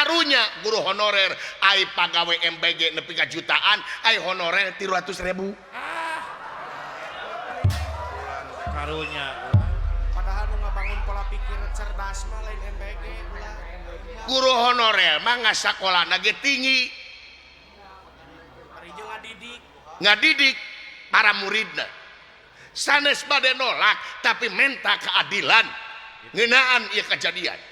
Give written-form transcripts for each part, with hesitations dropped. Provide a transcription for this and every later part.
Karunya guru honorer ai pagawe MBG nepi ka jutaan ai honorer 300.000. Ah. Karunya. Padahal nu ngabangun pola pikir cerdas mah lain MBG ulah. Guru honorer mah ngasakolana ge tinggi. Ari jeung ngadidik. Ngadidik para muridna. Sanes bade nolak tapi menta keadilan ngeunaan ieu kejadian.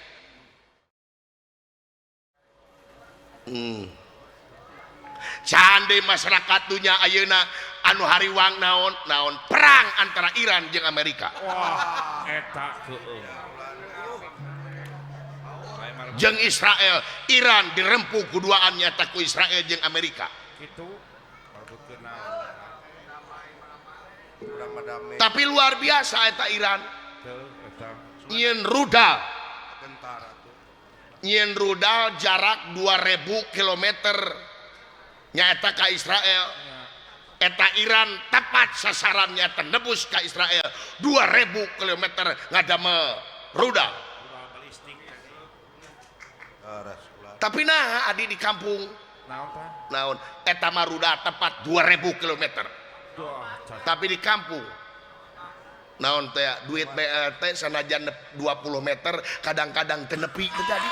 Candi masyarakat dunya ayeuna anu hariwang naon naon perang antara Iran jeung Amerika. Wah, eta keueung. Jeung Israel, Iran dirempuh kuduaan nyata ku Israel jeung Amerika. Kitu. Tapi luar biasa eta Iran. Nyieun rudal. Nyieun rudal jarak 2000 kilometer nyaeta ka Israel. Eta Iran tepat sasarannya tenebus ka Israel 2000 kilometer ngadamel rudal. Tapi nah adi di kampung naon eta mah rudal tepat 2000 kilometer. Tapi di kampung naon teh duit BLT sanajan 20 meter kadang-kadang teu nepi teu jadi.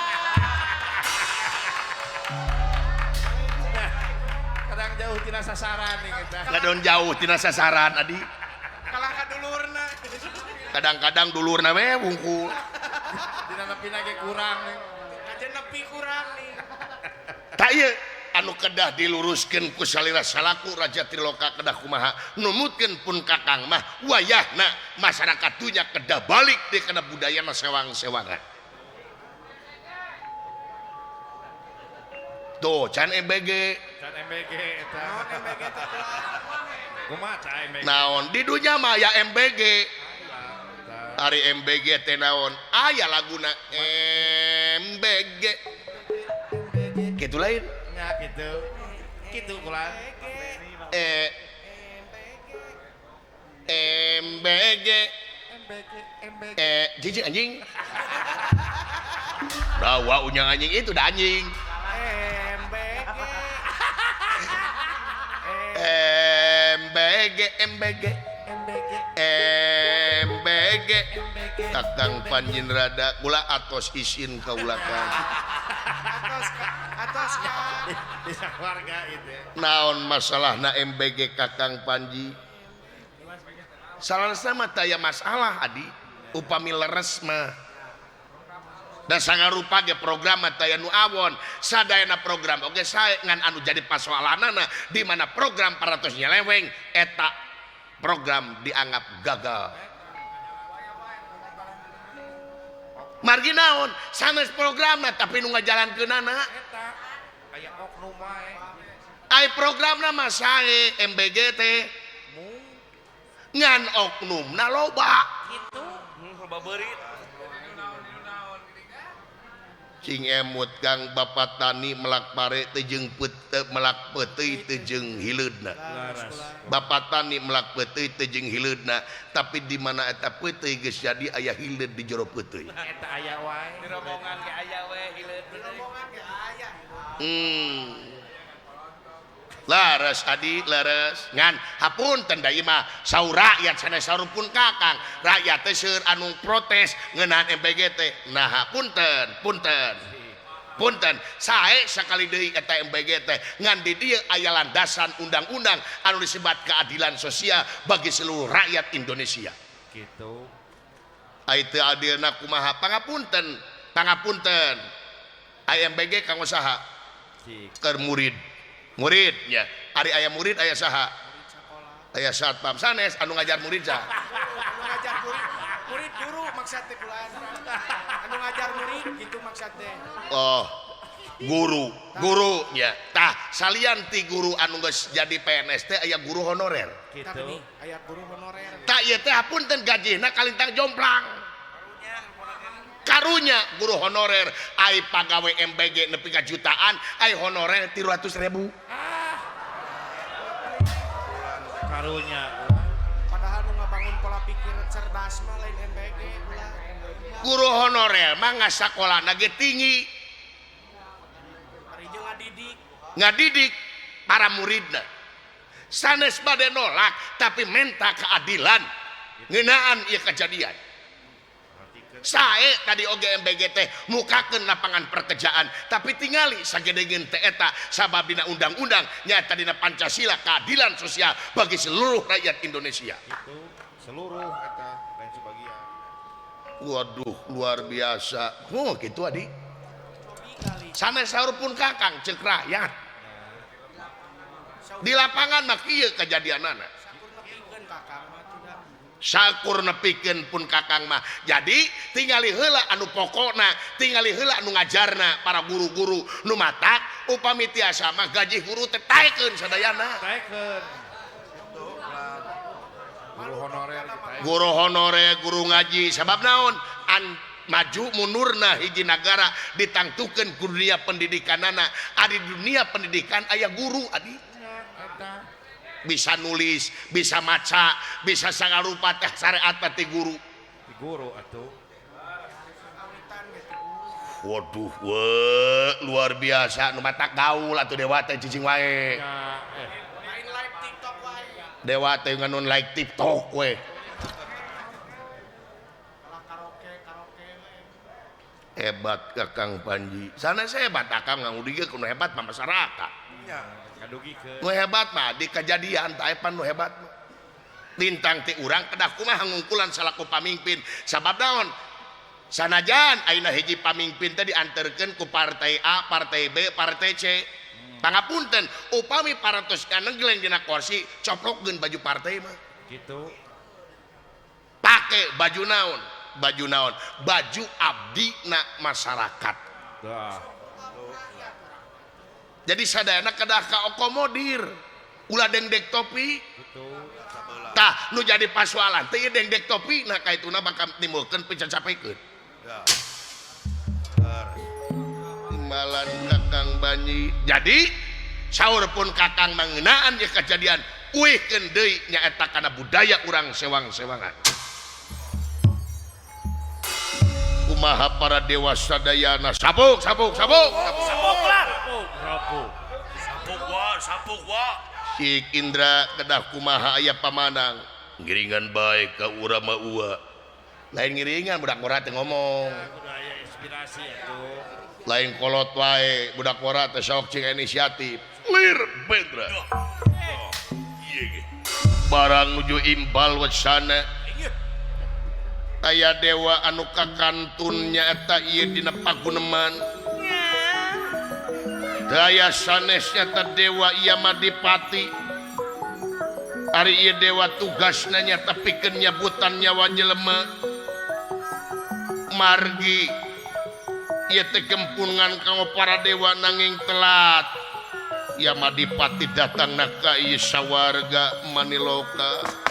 Kadang jauh tina sasaran nih kita. Kadang jauh tina sasaran adi. Kalah ka dulurna. Kadang-kadang dulurna we wungkul. Dina nepina ge kurang nih. Aja nepi kurang nih. Tak ieu anu kedah diluruskeun ku salira salaku Raja Triloka kedah kumaha numutkeun pun kakang mah wayahna masyarakat dunya kedah balik deui kana budayana sewang-sewangan. Tuh can MBG. Can MBG eta. Naon MBG teh? Kumaha tah MBG? Naon di dunya mah aya MBG. Ari MBG teh naon? Aya laguna MBG. Kitu lain. Nya kitu. Kitu kula. MBG. MBG. Jijik anjing. Dawa unyang anjing itu dah anjing. MBG. MBG MBG MBG MBG. Kakang Panjinrada kula atos isin kaulakan. Atos ka desa warga itu. Naon masalahna MBG Kakang Panji? Salah sama taya masalah adi upami leres mah. Dan sangarupa ge program mah taya nu awon sadayana program oge sae ngan anu jadi pasoalanana di mana program 400 nyeleweng eta program dianggap gagal. Margi naon sanes programna tapi nu ngajalankeunana eta aya oknum wae. Ai programna mah sae MBG teh ngan oknumna loba kitu loba beurit. Cing emut Kang Bapak Tani melak pare teu jeung melak peuteuy teu jeung hileudna. Bapak Tani melak peuteuy teu jeung hileudna, tapi di mana eta peuteuy geus jadi aya hileud di jero peuteuy. Eta aya wae. Di rombongan ge aya we hileud. Di rombongan ge aya. Laras adi leres ngan hapunten da ieu mah saur rakyat sanes saur pun kakang. Rakyat teh seueur anu protes ngeunaan MBG teh. Nah hapunten, punten. Punten sae sakali deui eta MBG teh ngan di dieu aya landasan undang-undang anu disebat keadilan sosial bagi seluruh rakyat Indonesia. Kitu. Ai teu adilna kumaha? Pangapunten, pangapunten. Ai MBG kanggo saha? Keur murid. Muridnya ari aya murid aya saha? Aya satpam sanes anu ngajar murid saha? Anu ngajar murid, murid guru maksud teh kula. Anu ngajar murid gitu maksud teh. Oh, guru, gurunya. Tah, salian ti guru anu geus jadi PNS teh aya guru honorer. Kitu. Aya guru honorer. Tah ieu teh hapunten gajihna kalintang jomplang. Karunya guru honorer ai pagawe MBG nepi ka jutaan ai honorer 300.000. Ah. Karunya. Padahal nu ngabangun pola pikir cerdas mah lain MBG ulah. Guru honorer mah ngasakolana ge tinggi. Ngadidik para muridna. Sanes bade nolak tapi menta keadilan ngeunaan ieu kejadian. Sae tadi oge MBG teh mukakeun lapangan pekerjaan tapi tingali sagedengeun teh eta sabab dina undang-undang nyaeta dina Pancasila keadilan sosial bagi seluruh rakyat Indonesia. Itu seluruh eta lain sebagian. Waduh luar biasa. Oh kitu adi. Sanes saur pun kakang ceuk rakyat. Di lapangan mah kieu kejadianana. Sakur nepikeun pun kakang mah. Jadi tingali heula anu pokokna, tingali heula anu ngajarna para guru-guru nu matak upami tiasa mah gaji guru teh taekeun sadayana. Taekeun. Guru honorer guru honorer, guru ngaji sabab naon? An maju mundurna hiji nagara ditangtukeun ku dunia pendidikanana. Adi dunia pendidikan aya guru adi. Bisa nulis, bisa maca, bisa sagarupa teh syariat teh guru. Guru atuh. Waduh, we, luar biasa nu matak gaul atuh dewa teh cicing wae. Main live TikTok wae. Dewa teh nganun like TikTok we. Karaoke we. Hebat Kakang Panji. Sanes hebat Akang ngangudi ge kudu hebat mah masyarakat. Nya. Nu hebat mah di kejadian taepan nu hebat mah. Lintang ti urang kedah kumaha ngungkulan salaku pamimpin sabab naon sanajan ayeuna hiji pamimpin teh dianterkeun ku partai A, partai B, partai C. Pangapunten upami parantos kanegleng dina kursi coplokkeun baju partai mah. Kitu. Pake baju naon? Baju naon? Baju abdina masyarakat. Dah. Jadi sadayana kedah kaokomodir ulah dengdek topi tah nu jadi pasualan teh dengdek topi nah kaituna bakal timbulkeun picacapekeun. Timbalan Kakang Banyi. Jadi saur pun Kakang mangeunaan ieu kejadian uihkeun deui nyaeta kana budaya urang sewang-sewangan. Kumaha para dewa sadayana sabuk sabuk sabuk sabuk lah. Sapuk wa, sapuk wa. Cik Indra kedah kumaha aya pamanang ngiringan bae ka urang mah ua. Lain ngiringan budak ngora teh ngomong. Kudu aya inspirasi atuh. Lain kolot wae budak ngora teh sok cing inisiatif. Lir Bendra. Barang nuju imbal wacana. Aya dewa anu kakantun nyaeta ieu dina paguneman. Daya sanes nyata dewa ieu Madipati. Ari ieu dewa tugasna nyata pikeun nyabutan nyawa jelema. Margi ieu teh gempungan kanggo para dewa nanging telat. Ieu Madipati datangna ka ieu sawarga Maniloka.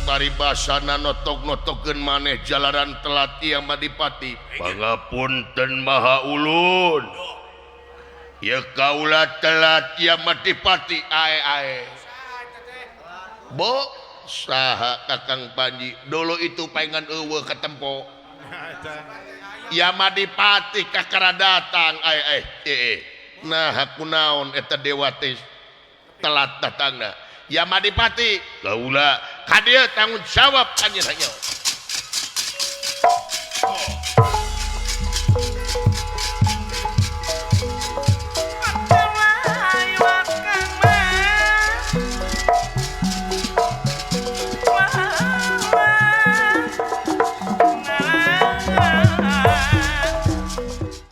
Paribasana notok-notokeun maneh jalaran telat ieu Madipati. Pangapunten maha ulun. Ieu kaula telat ieu Madipati ae-ae. Bo saha Kakang Panji dulu itu paengan eueuh katempo. Ieu Madipati kakara datang ae-ae. Nah kunaon eta dewa teh telat datangna. Ya Madipati kaula ka dieu tanggung jawab anjeunna nyawa.